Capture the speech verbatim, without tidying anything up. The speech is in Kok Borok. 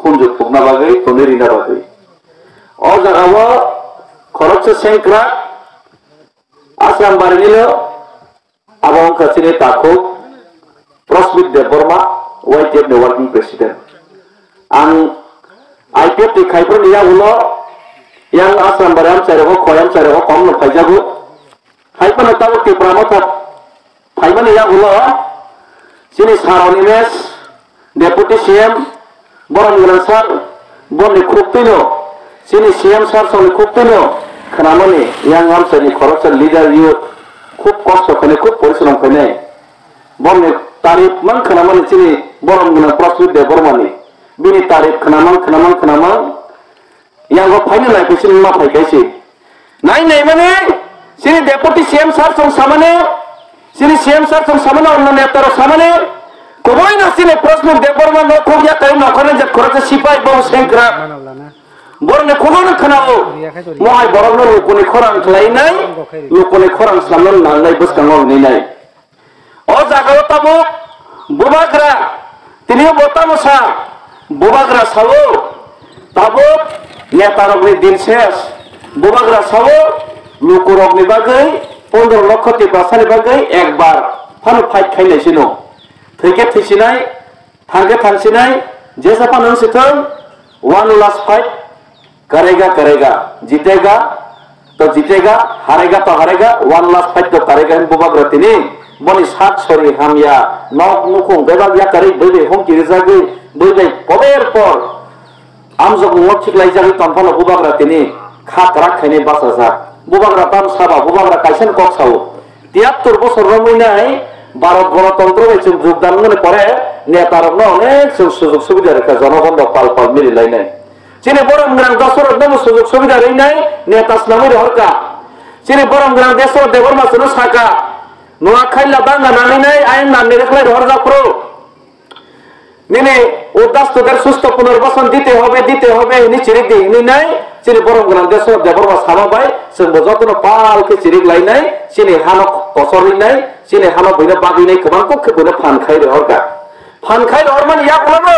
punju phukna bagwi, tonwi rina bagwi. O jagao khoroksa sengkrak Asrambari nilo abo wngkha chini takhuk Prasmit Debbarma, Y T F ni working president. Ang I P F ni khaiphuru ni yagulo yang Asrambari amchairogo, khoi amchairogo komno phaijago. Hai phano tabuk Tipra Motha phaimani yagulo chini Sir Animesh, Deputy C M, borok ni sir, borni khuk twino, chini C M sir songni khuk twino khnamani yang amchaini khoroksa leader youth khub kosto khainai, khub porishrom khainai. Borni tarif mang khnamani chini borok gwnang Prasmit Debbarmani. Bini tarif khnamang, khnamang, khnamang. Yango phaino nai khe chini ma phai khe se. Nai nai mani, chini Deputy C M sir song samani, chini C M sir song samani, onno neta rok samani, kubui no chini Prasmit Debbarma no khuk ya kai no khana jat khoroksa sipai bo sengkrak. Borok ni khuk no khana o. Mohai borok no lukuni khorang khlai nai, lukuni khorang samno nang nai bwskango ni nai. O jagao tabuk bubagra, tini bo tamo sa, bubagra sao, tabuk netarokni din ses, bubagra sao, lukurokni bagwi pondro lokho Tiprasani bagwi ekbar phano fight khainai sino. Thwikhe thwisinai, thangkhe thangsinai, jesa phano wngsithwng, one last fight, karega, karega, jitega, to jitega, harega, to harega, one last fight to karega, hin bubagra tini, boni sak sori hamya, nok nukhung bebak yakarwi, bwibwi hum kirijagwi, bwibwi pober por, amjok ngo khiklaijagwi tongphano bubagra tini, kha kwrak khainai bachajak. Bubagra tam saba, bubagra kaisa ni kok sao. Tiyattor bosor romwi nai, Bharat Ganatantra bai chwng jogdan wngmani pore, neta rokno onek chwng sujog subida rwkha, jonogon rok pal pal mili lainai. Chini borom gwnang Dasarath no bo sujog subida rinai neta swnamwi rohorkha. Chini borom gwnang Dasarath Debbarma chwngno sakha, Noakhai Ladakh no nangwi nai ayang nangni rwkhlai rohorjak phuru. Nini udas tuder susto punarbasan dite hobe, dite hobe hini chirik di hini nai. Chini borom gwnang Dasarath Debbarma sama bai chwng bo jotono pal khe chirik lainai. Chini hano kosor rinai, chini hano buino bagwi nai, kwbang kok khe buino phan khai rohorkha. Phan khai rohormani yakulo bo